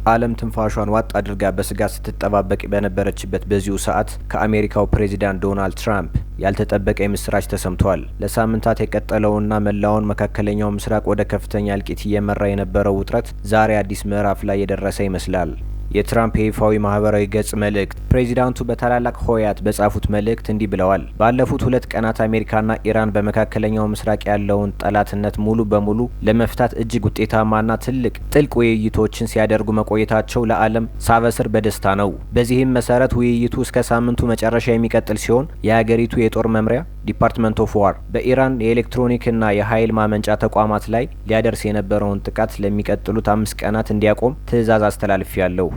ዓለም ትንፋሿን ዋጥ አድርጋ በስጋት ስትጠባበቅ በነበረችበት በዚሁ ሰዓት ከአሜሪካው ፕሬዚዳንት ዶናልድ ትራምፕ ያልተጠበቀ የምስራች ተሰምቷል። ለሳምንታት የቀጠለውና መላውን መካከለኛው ምስራቅ ወደ ከፍተኛ እልቂት እየመራ የነበረው ውጥረት ዛሬ አዲስ ምዕራፍ ላይ የደረሰ ይመስላል። የትራምፕ የይፋዊ ማህበራዊ ገጽ መልእክት። ፕሬዚዳንቱ በታላላቅ ሆሄያት በጻፉት መልእክት እንዲህ ብለዋል። ባለፉት 2 ቀናት አሜሪካና ኢራን በመካከለኛው ምስራቅ ያለውን ጠላትነት ሙሉ በሙሉ ለመፍታት እጅግ ውጤታማና ትልቅ ጥልቅ ውይይቶችን ሲያደርጉ መቆየታቸው ለዓለም ሳበስር በደስታ ነው። በዚህም መሰረት ውይይቱ እስከ ሳምንቱ መጨረሻ የሚቀጥል ሲሆን፣ የሀገሪቱ የጦር መምሪያ Department of War በኢራን የኤሌክትሮኒክና የኃይል ማመንጫ ተቋማት ላይ ሊያደርስ የነበረውን ጥቃት ለሚቀጥሉት 5 ቀናት እንዲያቆም ትዕዛዝ አስተላልፊያለሁ።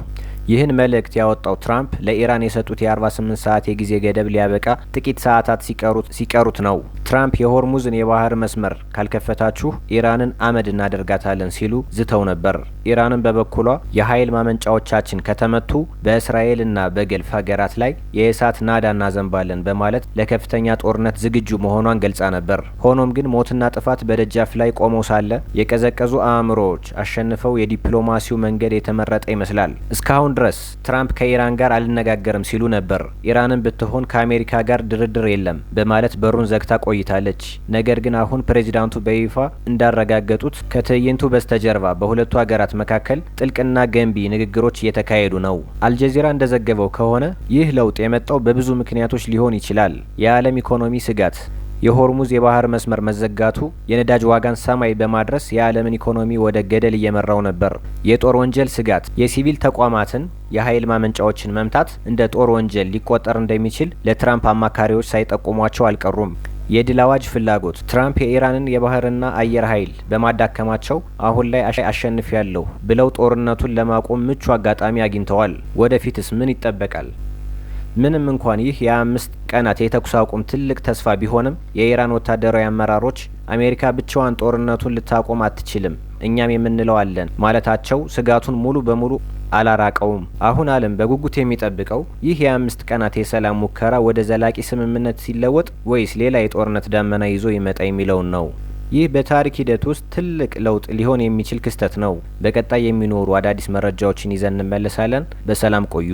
ይህን መልእክት ያወጣው ትራምፕ ለኢራን የሰጡት የ48 ሰዓት የጊዜ ገደብ ሊያበቃ ጥቂት ሰዓታት ሲቀሩት ነው። ትራምፕ የሆርሙዝን የባህር መስመር ካልከፈታችሁ ኢራንን አመድ እናደርጋታለን ሲሉ ዝተው ነበር። ኢራንም በበኩሏ የኃይል ማመንጫዎቻችን ከተመቱ በእስራኤልና በገልፍ ሀገራት ላይ የእሳት ናዳ እናዘንባለን በማለት ለከፍተኛ ጦርነት ዝግጁ መሆኗን ገልጻ ነበር። ሆኖም ግን ሞትና ጥፋት በደጃፍ ላይ ቆመው ሳለ የቀዘቀዙ አእምሮዎች አሸንፈው የዲፕሎማሲው መንገድ የተመረጠ ይመስላል። እስካሁን ድረስ ትራምፕ ከኢራን ጋር አልነጋገርም ሲሉ ነበር። ኢራንም ብትሆን ከአሜሪካ ጋር ድርድር የለም በማለት በሩን ዘግታ ቆይታለች። ነገር ግን አሁን ፕሬዚዳንቱ በይፋ እንዳረጋገጡት ከትዕይንቱ በስተጀርባ በሁለቱ ሀገራት መካከል ጥልቅና ገንቢ ንግግሮች እየተካሄዱ ነው። አልጀዚራ እንደዘገበው ከሆነ ይህ ለውጥ የመጣው በብዙ ምክንያቶች ሊሆን ይችላል። የዓለም ኢኮኖሚ ስጋት። የሆርሙዝ የባህር መስመር መዘጋቱ የነዳጅ ዋጋን ሰማይ በማድረስ የዓለምን ኢኮኖሚ ወደ ገደል እየመራው ነበር። የጦር ወንጀል ስጋት። የሲቪል ተቋማትን የኃይል ማመንጫዎችን መምታት እንደ ጦር ወንጀል ሊቆጠር እንደሚችል ለትራምፕ አማካሪዎች ሳይጠቁሟቸው አልቀሩም። የድል አዋጅ ፍላጎት። ትራምፕ የኢራንን የባህርና አየር ኃይል በማዳከማቸው አሁን ላይ አሸንፊያለሁ ብለው ጦርነቱን ለማቆም ምቹ አጋጣሚ አግኝተዋል። ወደፊትስ ምን ይጠበቃል? ምንም እንኳን ይህ የ5 ቀናት የተኩስ አቁም ትልቅ ተስፋ ቢሆንም፣ የኢራን ወታደራዊ አመራሮች አሜሪካ ብቻዋን ጦርነቱን ልታቆም አትችልም፣ እኛም የምንለው አለን ማለታቸው ስጋቱን ሙሉ በሙሉ አላራቀውም። አሁን ዓለም በጉጉት የሚጠብቀው ይህ የ5 ቀናት የሰላም ሙከራ ወደ ዘላቂ ስምምነት ሲለወጥ ወይስ ሌላ የጦርነት ዳመና ይዞ ይመጣ የሚለውን ነው። ይህ በታሪክ ሂደት ውስጥ ትልቅ ለውጥ ሊሆን የሚችል ክስተት ነው። በቀጣይ የሚኖሩ አዳዲስ መረጃዎችን ይዘን እንመለሳለን። በሰላም ቆዩ።